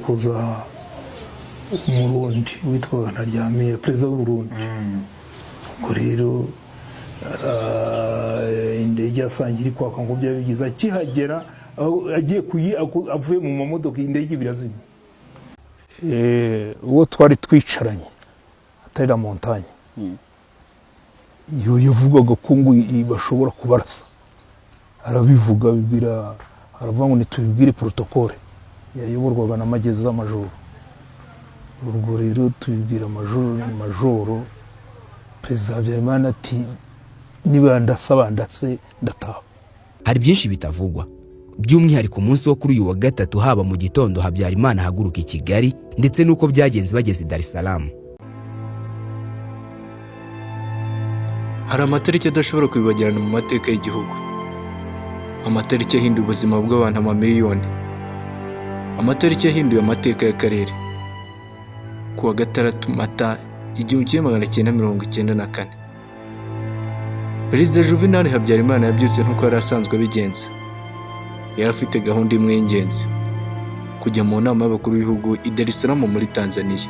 Kuza Umurundi witwaga Ntaryamira, perezida w'u Burundi. Ubwo rero indege yasangiye iri kwaka, ngo byaba byiza akihagera, aho agiye kuyi avuye mu mamodoka, indege birazimye. Uwo twari twicaranye atari La Montagne yo yavugaga ko ngo bashobora kubarasa, arabivuga, abibwira, aravuga ngo nitubibwire protocole yayoborwaga na Mageza Majoro. Urwo rero tubibwira majoro. Perezida Habyarimana ati: "Niba ndasa bandase, ndataha." Hari byinshi bitavugwa, by'umwihariko umunsi wo kuri uyu wa gatatu, haba mu gitondo Habyarimana ahaguruka i Kigali, ndetse n'uko byagenze bageze i Dar es Salaam. Hari amatariki adashobora kwibagirana mu mateka y'igihugu. Amatariki yahinduye ubuzima bw'abantu amamiliyoni. Amatariki yahinduye amateka y'akarere. Ku wa 6 Mata 1994, Perezida Juvenal Habyarimana yabyutse nk'uko yari asanzwe abigenza. Yari afite gahunda imwe y'ingenzi: kujya mu nama y'abakuru b'ibihugu i Dar es Salaam muri Tanzania.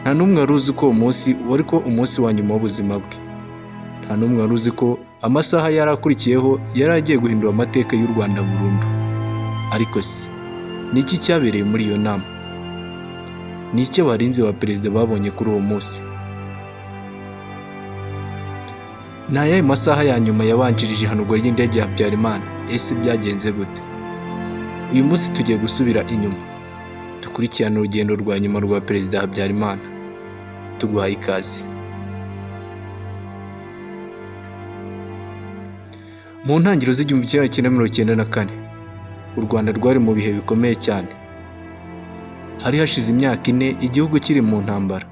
Nta n'umwe wari uzi ko uwo munsi wari ko umunsi wa nyuma w'ubuzima bwe. Nta n'umwe wari uzi ko amasaha yari akurikiyeho yari agiye guhindura amateka y'u Rwanda burundu. Ariko se ni iki cyabereye muri iyo nama? Ni iki abarinzi ba perezida babonye kuri uwo munsi? Ni ayahe masaha ya nyuma yabanjirije ihanurwa ry'indege ya Habyarimana? Ese byagenze gute? Uyu munsi tugiye gusubira inyuma, dukurikirane urugendo rwa nyuma rwa Perezida Habyarimana. Tuguhaye ikaze. Mu ntangiriro z'1994, u Rwanda rwari mu bihe bikomeye cyane. Hari hashize imyaka 4 igihugu kiri mu ntambara.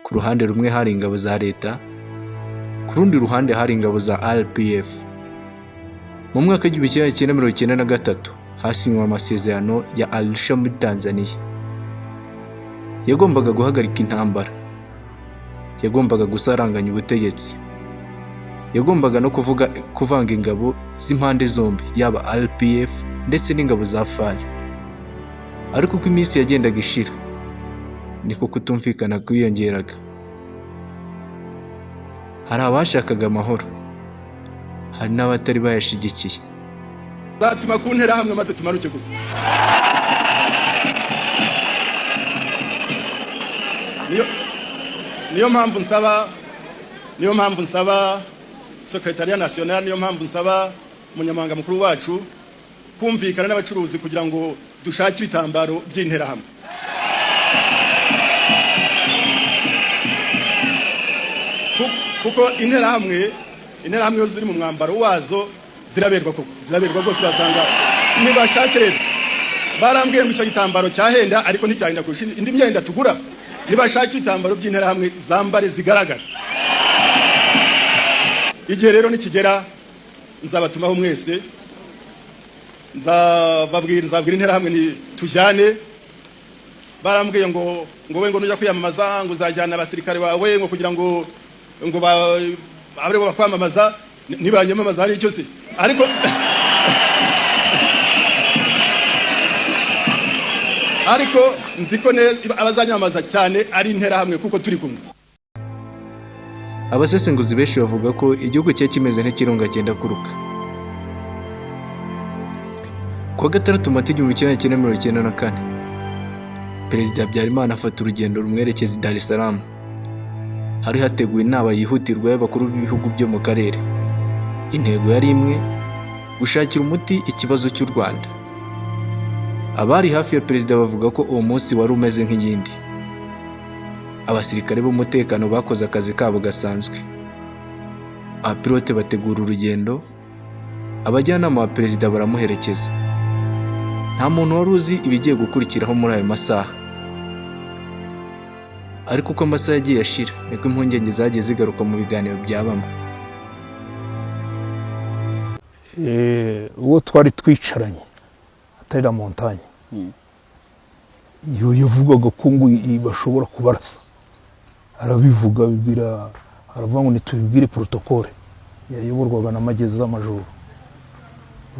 Ku ruhande rumwe hari ingabo za leta, ku rundi ruhande hari ingabo za RPF. Mu mwaka w'1993 hasinywe amasezerano ya Arusha muri Tanzania. Yagombaga guhagarika intambara, yagombaga gusaranganya ubutegetsi, yagombaga no kuvuga kuvanga ingabo z'impande zombi, yaba RPF ndetse n'ingabo za FAR. Ariko uko iminsi yagendaga ishira, niko kutumvikana kwiyongeraga. Hari abashakaga amahoro, hari n'abatari bayashigikiye. Zatuma ku nterahamwe maze tumanuke kuko niyo mpamvu nsaba secrétariat national, niyo mpamvu nsaba umunyamabanga mukuru wacu kumvikana n'abacuruzi kugira ngo dushake ibitambaro by'interahamwe. Kuko interahamwe iyo ziri mu mwambaro wazo ziraberwa koko, ziraberwa rwose. Urasanga nibashake rero, barambwiye ngo icyo gitambaro cyahenda, ariko nticyahenda kurusha indi myenda tugura. Nibashake ibitambaro by'interahamwe zambare zigaragara. Igihe rero nikigera nzabatumaho mwese, nzababwira, nzabwira interahamwe ni tujyane. Barambwiye ngo we ngo nujya kwiyamamaza ngo uzajyana abasirikare bawe ngo kugira ngo abe bo bakwamamaza. Nibanyamamaza hari icyo se? Ariko nzi ko neza abazanyamamaza cyane ari interahamwe kuko turi kumwe. Abasesenguzi benshi bavuga ko igihugu cyari kimeze nk'ikirunga cyenda kuruka. Ku wa 6 Mata 1994, Perezida Habyarimana afata urugendo rumwerekeza i Dar es Salaam. Hari hateguwe inama yihutirwa y'abakuru b'ibihugu byo mu karere. Intego yari imwe: gushakira umuti ikibazo cy'u Rwanda. Abari hafi ya perezida bavuga ko uwo munsi wari umeze nk'iyindi. Abasirikare b'umutekano bakoze akazi kabo gasanzwe, abapilote bategura urugendo, abajyanama ba perezida baramuherekeza. Nta muntu wari uzi ibigiye gukurikiraho muri ayo masaha. Ariko uko amasaha yagiye ashira, niko impungenge zagiye zigaruka mu biganiro bya bamwe. Uwo twari twicaranye atari La Montagne yo yavugaga ko ngo bashobora kubarasa, arabivuga, abibwira, aravuga ngo nitubibwire protocole yayoborwaga na Mageza Majoro.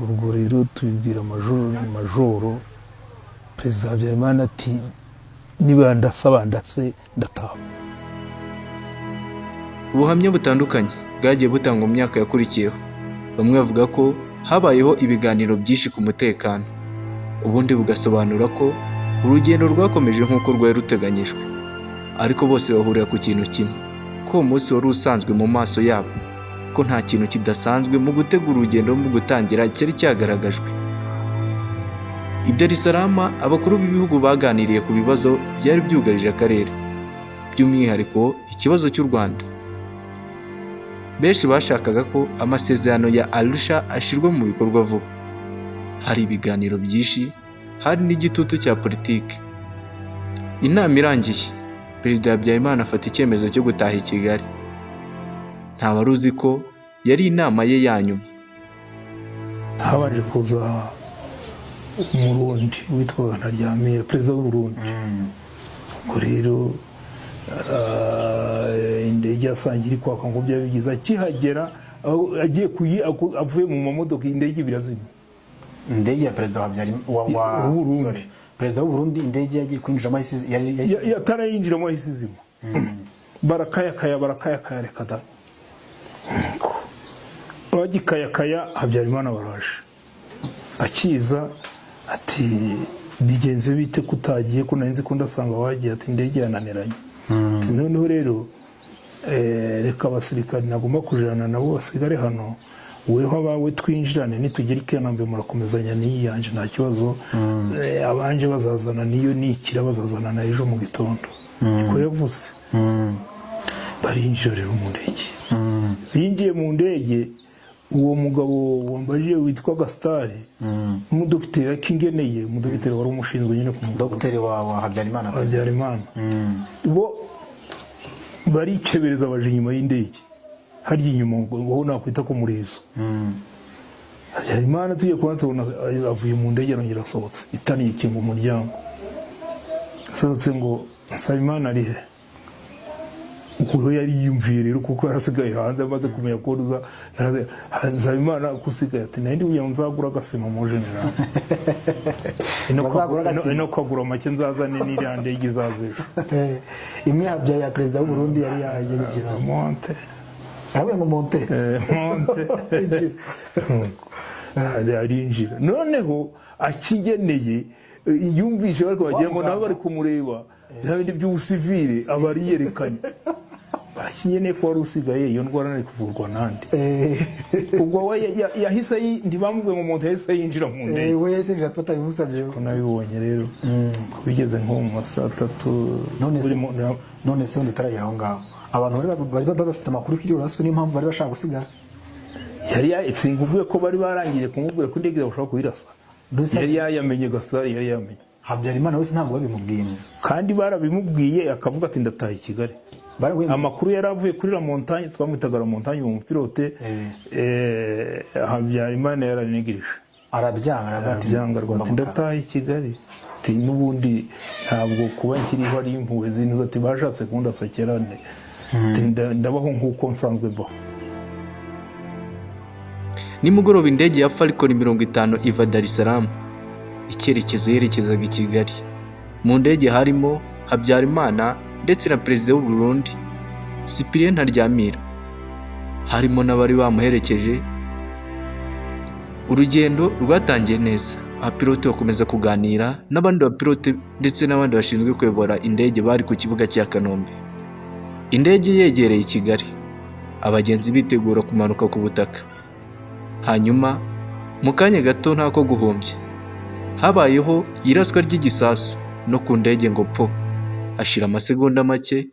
Urwo rero tubibwira majoro. Perezida Habyarimana ati: "Niba ndasaba ndase, ndataha." Ubuhamya butandukanye bwagiye butangwa mu myaka yakurikiyeho. Bamwe bavuga ko habayeho ibiganiro byinshi ku mutekano, ubundi bugasobanura ko urugendo rwakomeje nk'uko rwari ruteganyijwe, ariko bose bahurira ku kintu kimwe, ko uwo munsi wari usanzwe mu maso yabo, ko nta kintu kidasanzwe mu gutegura urugendo no mu gutangira cyari cyagaragajwe. I Dar es Salaam, abakuru b'ibihugu baganiriye ku bibazo byari byugarije akarere, by'umwihariko ikibazo cy'u Rwanda. Benshi bashakaga ko amasezerano ya Arusha ashyirwa mu bikorwa vuba. Hari ibiganiro byinshi, hari n'igitutu cya politiki. Inama irangiye, Perezida Habyarimana afata icyemezo cyo gutaha i Kigali. Nta wari uzi ko yari inama ye ya nyuma. Habanje kuza Umurundi witwaga Ntaryamira, perezida w'Uburundi. Ubwo rero indege yasangiye iri kwaka, ngo byaba byiza. Akihagera, aho agiye kuyi avuye mu mamodoka, indege birazimye. Indege ya perezida wa Habyarimana wa W'Uburundi. Sorry. Perezida w'u Burundi, indege yagiye kwinjiramo yahise Yatarayinjiramo ahise izima. Barakayakaya, barakayakaya, reka da. Bagikayakaya, Habyarimana baraje. Akiza ati: "Bigenze bite ko utagiye, ko nari nzi ko ndasanga wagiye?" Ati: "Indege yananiranye." Ati: "Noneho rero reka abasirikari nagomba kujana nabo basigare hano, weho abawe twinjirane, nitugera i Kanombe murakomezanya n'iyi yanje, nta kibazo. Abanje bazazana niyo nikira, bazazana na ejo mu gitondo." Niko yavuze. Barinjira rero mu ndege. Binjiye mu ndege, uwo mugabo wambajije witwa Gasitari n'umudogiteri Akingeneye, umudogiteri wari umushinzwe nyine kumuvura. Dogiteri wa Habyarimana. Habyarimana, bo barikebereza, baje inyuma y'indege harya inyuma ngo aho nakwita ku murizo. Habyarimana tugiye kubona, tubona avuye mu ndege, arongera asohotse, itaniye ikinga umuryango, asohotse ngo: "Nsabimana ari he?" Ubwo yari yiyumviye rero, kuko yarasigaye hanze amaze kumenya ko ruza. "Nsabimana ko usigaye?" Ati: "Nari ndi kugira ngo nzagura agasima mu general." Bazagura agasima. Ino kagura make, nzazane n'iriya ndege izaza ejo. Imwe habya ya perezida w'u Burundi yari yagize ikibazo. Monte. Aravuga ngo monte. Monte. Arinjira. Noneho akigeneye, yumvise bariko bagira ngo nabo bari kumureba, bya bindi by'ubusivile, aba ariyerekanye. Bakinyeneye ko wari usigaye, iyo ndwara nari kuvurwa nande? Ubwo we yahise ntibamubwiye ngo umuntu yahise yinjira mu ndege. We yahise yinjira batabimusabye. Ko nabibonye rero bigeze nko mu ma 3:00. None se buri muntu- None se wundi utaragera aho ngaho, abantu bari bafite amakuru ko iri buraswe, n'impamvu bari bashaka gusigara? Sinkubwiye ko bari barangije kumubwira ko indege bashobora kuyirasa? Mbese- Yari yayamenye, Gasitari yari yamenye. Habyarimana wese ntabwo babimubwiye? Kandi barabimubwiye, akavuga ati: "Ndataha i Kigali." Baravuye. Amakuru yari avuye kuri La Montagne, twamwitaga La Montagne, umupilote. Habyarimana yaranigirije. Arabyanga, aravuga ati: Arabyanga rwose ati: "Ndataha i Kigali." Ati: "N'ubundi ntabwo kuba nkiriho ari impuhwe z'intuza." Ati: "Bashatse kundasa kera." Ati: "Ndabaho nk'uko nsanzwe mbaho." Nimugoroba, indege ya Falcon 50 iva Dar es Salaam, icyerekezo yerekezaga i Kigali. Mu ndege harimo Habyarimana ndetse na perezida w'u Burundi Cyprien Ntaryamira, harimo n'abari bamuherekeje. Urugendo rwatangiye neza, abapilote bakomeza kuganira n'abandi bapilote ndetse n'abandi bashinzwe kuyobora indege bari ku kibuga cya Kanombe. Indege yegereye i Kigali, abagenzi bitegura kumanuka ku butaka. Hanyuma mu kanya gato ntako guhumbya, habayeho iraswa ry'igisasu no ku ndege ngo po. Hashira amasegonda make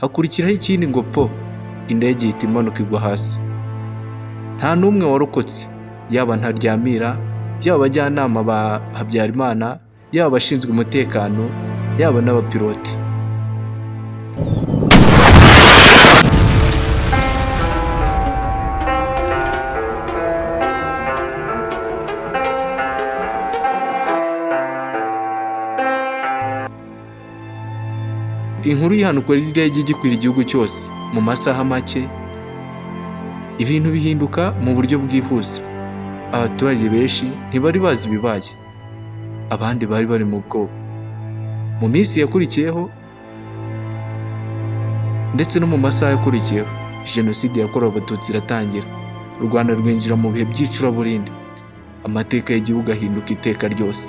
hakurikiraho ikindi ngo po, indege ihita imanuka igwa hasi. Nta n'umwe warokotse, yaba Ntaryamira, yaba abajyanama ba Habyarimana, yaba abashinzwe umutekano, yaba n'abapilote. Inkuru y'ihanukwa ry'indege igikwira igihugu cyose mu masaha make. Ibintu bihinduka mu buryo bwihuse. Abaturage benshi ntibari bazi ibibaye. Abandi bari bari mu bwoba. Mu minsi yakurikiyeho ndetse no mu masaha yakurikiyeho, Jenoside yakorewe Abatutsi iratangira. U Rwanda rwinjira mu bihe by'icuraburindi, amateka y'igihugu ahinduka iteka ryose.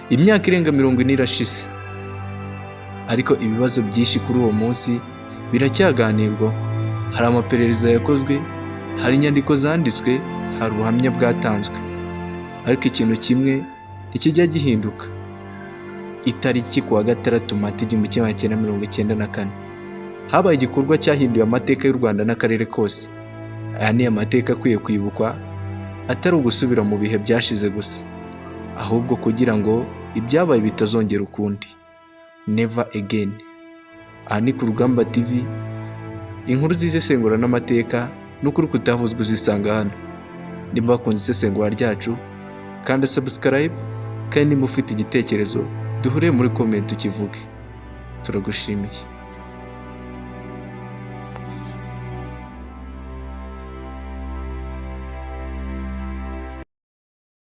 Imyaka irenga 40 irashize, ariko ibibazo byinshi kuri uwo munsi biracyaganirwaho. Hari amaperereza yakozwe, hari inyandiko zanditswe, hari ubuhamya bwatanzwe, ariko ikintu kimwe ntikijya gihinduka: itariki ku wa 6 Mata 1994 habaye igikorwa cyahinduye amateka y'u Rwanda n'akarere kose. Aya ni amateka akwiye kwibukwa, atari ugusubira mu bihe byashize gusa, ahubwo kugira ngo ibyabaye bitazongera ukundi. Never again. Aha ni ku Rugamba TV, inkuru z'isesengura n'amateka n'ukuri kutavuzwe uzisanga hano. Nimba wakunze isesengura ryacu, kanda subscribe, kandi nimba ufite igitekerezo duhure muri comment ukivuge. Turagushimiye.